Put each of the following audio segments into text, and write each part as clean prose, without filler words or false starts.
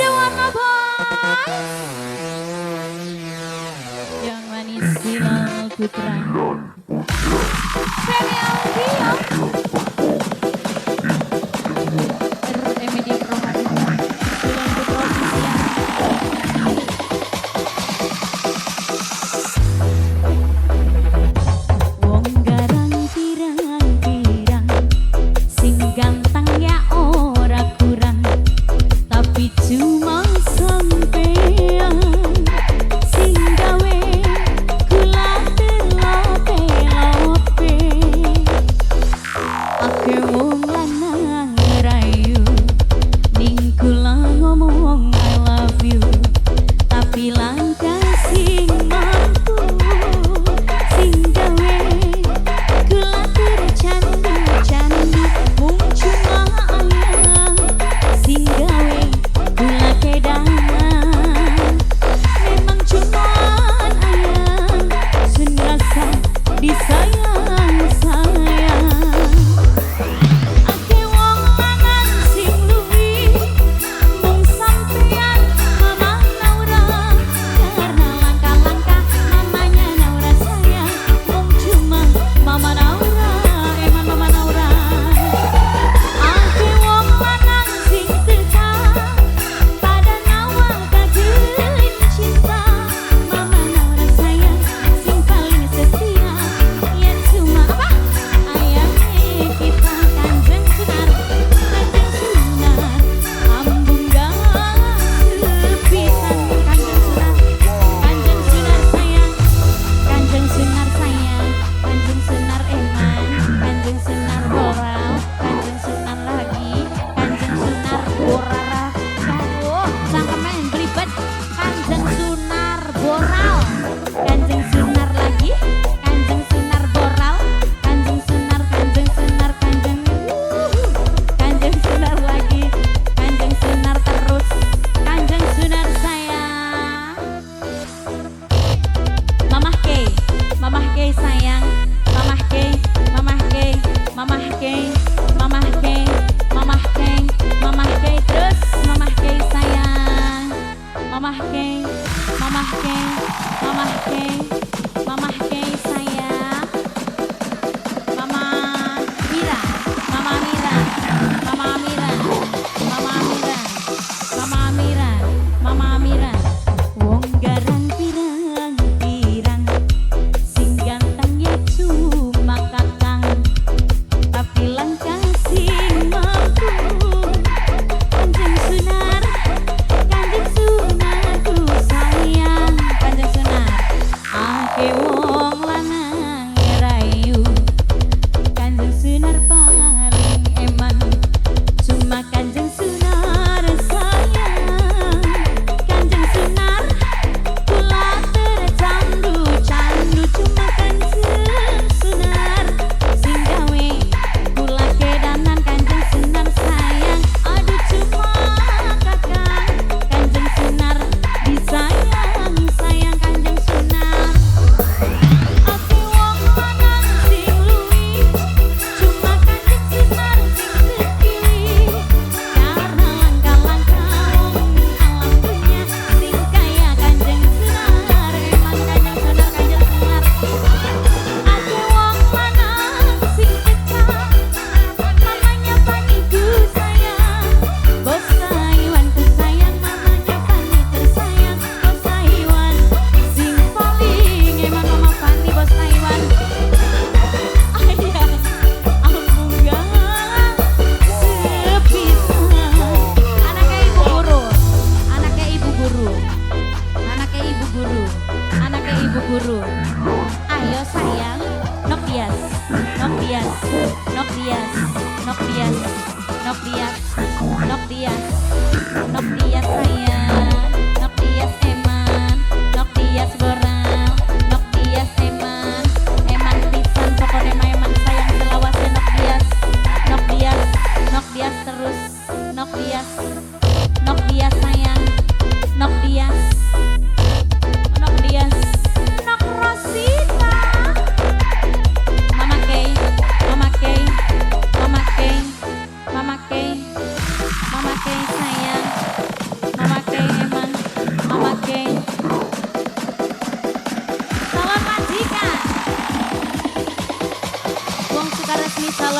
Beda warna bos. Yang manis Bilal Putra. Femi Audio. RMD Rohani. Bilal Putra Official. Wong garang pirang-pirang, sing ganteng ya ora kurang, tapi cuma sampean sing gawe kula terlope-lope. Akeh wong lanang ngerayu, ning kula ngomong I love you, tapi langka sing mampu sing gawe kula tercandu-candu. Mung cuma ayah sing gawe kula kedanan. Memang cuman ayah sun rasa disayang-sayang. Akeh wong lanang sing luwih, mung sampean Mama Naura, karena langkah-langkah mamanya Naura sayang. Mung cuma Mama Naura, eman Mama Naura. Akeh wong lanang sing teka pada nawar kajen cinta, Mama Naura sayang sing paling setia. Ya cuma apa? Ayahnya kita Kanjeng Sunar, Kanjeng Sunar, ambung sepisan. Kanjeng Sunar, Kanjeng Sunar sayang, Kanjeng Sunar sayang, Kanjeng Sunar eman, Kanjeng Sunar boral, Kanjeng Sunar lagi, Kanjeng Sunar borara. Aduh, cangkeme belibet. Kanjeng Sunar boral, Kanjeng Sunar lagi, Kanjeng Sunar boral, Kanjeng Sunar, Kanjeng Sunar, Kanjeng, Kanjeng Sunar lagi, Kanjeng Sunar terus, Kanjeng Sunar sayang. Mamah K, Mamah K sayang, Mamah K, Mamah K, Mamah K, Mamah K, Mamah K, Mamah K terus, Mamah K sayang, Mamah K, Mamah K, Mamah K, Mamah K sayang, Mama Mira, Mama Mira, Mama Mira, Mama Mira, Mama Mira, Mama Mira. Wong garang pirang-pirang, sing ganteng ya cuma kakang, tapi langka sing mampu. Kanjeng Sunar, Kanjeng Sunar ku sayang, Kanjeng Sunar. Akeh wong lanang ngerayu, Kanjeng Sunar paling eman, cuma Kanjeng Sunar sayang. Kanjeng Sunar kula tercandu-candu, cuma Kanjeng Sunar sing gawe kula kedanan. Kanjeng Sunar sayang, aduh cuma kakang Kanjeng Sunar disayang sayang Kanjeng Sunar. Akeh wong lanang sing luwih, cuma Kanjeng Sunar sing terpilih, karena langkah-langkah wong alam dunya sing kaya Kanjeng Sunar, emang Kanjeng Sunar, Kanjeng Sunar. Akeh wong lanang sing teka, mamanya Fani ku sayang, bos Taiwan ku sayang, mamanya Fani tersayang, bos Taiwan sing paling eman, Mama Fani bos Taiwan. Ayah, ambung sepisan. Anaknya ibu guru, anaknya ibu guru, anaknya ibu guru, anaknya ibu guru. Ayo sayang, nok bias, nok bias, nok bias, nok bias, nok bias, nok bias, nok bias sayang, nok bias eman, nok bias boral, nok bias eman, eman pisan pokoknya mah eman sayang selawase nok bias, nok bias, nok bias terus, nok bias, nok bias sayang, nok bias, nok bias, nok ros.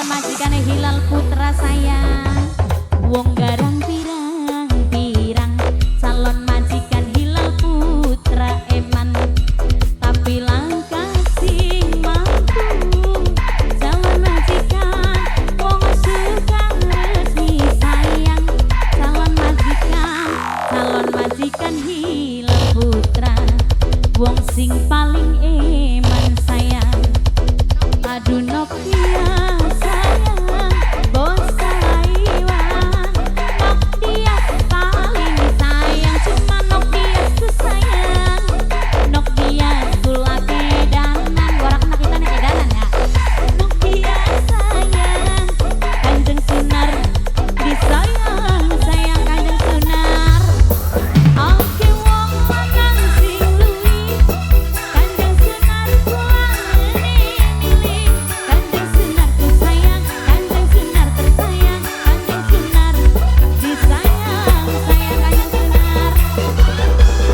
Calon majikane Hilal Putra sayang. Wong garang pirang-pirang, calon majikan Hilal Putra eman. Tapi langkah sing mampu calon majikan wong suka resmi sayang. Calon majikan Hilal Putra, wong sing paling eman sayang. Aduh Nokia sayang, bos Taiwan. Nokia paling sayang, cuma Nokia ku sayang. Nokia kula kedanan, warak kita nih edanan ya. Nokia sayang, Kanjeng Sunar disayang, sayang Kanjeng Sunar. Oke wong lanang sing luwih, Kanjeng Sunar kula milih. Kanjeng Sunar ku sayang, Kanjeng Sunar tersayang, Kanjeng Sunar disayang, sayang Kanjeng Sunar.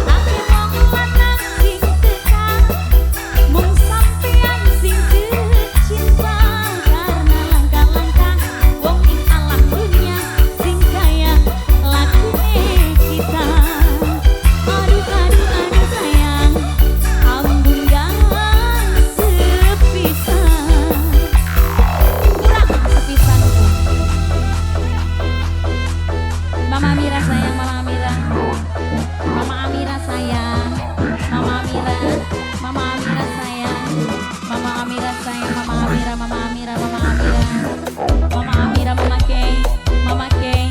Aku wong lanang sing teka, mung sampean sing kecinta. Karena langkah-langkah wong ing alam dunia sing kaya lakune kita. Aduh aduh aduh sayang, ampun jangan sepisan. Kurang sepisanku. Mama Amira sayang, Mama Amira. Mama Amira sayang, Mama Amira, Mama Amira sayang, Mama Amira sayang, Mama Amira, Mama Amira, Mama Amira, Mama Amira, Mama Kay, Mama Kay,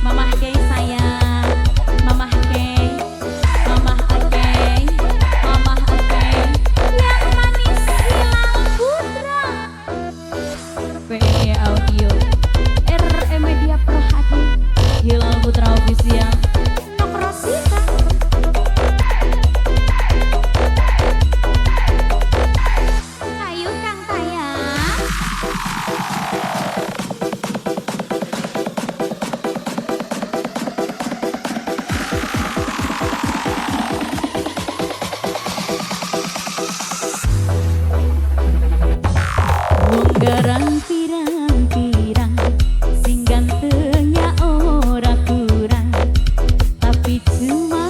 Mama Kay sayang, Mama Kay, Mama Kay, Mama Kay, yang manis Hilal Putra. PE Audio, RE Media Pro HD, Hilal Putra Official, Nok Rosita. Ayo Kang Tayang. Wong garang pirang-pirang, sing gantengnya ora kurang, tapi cuma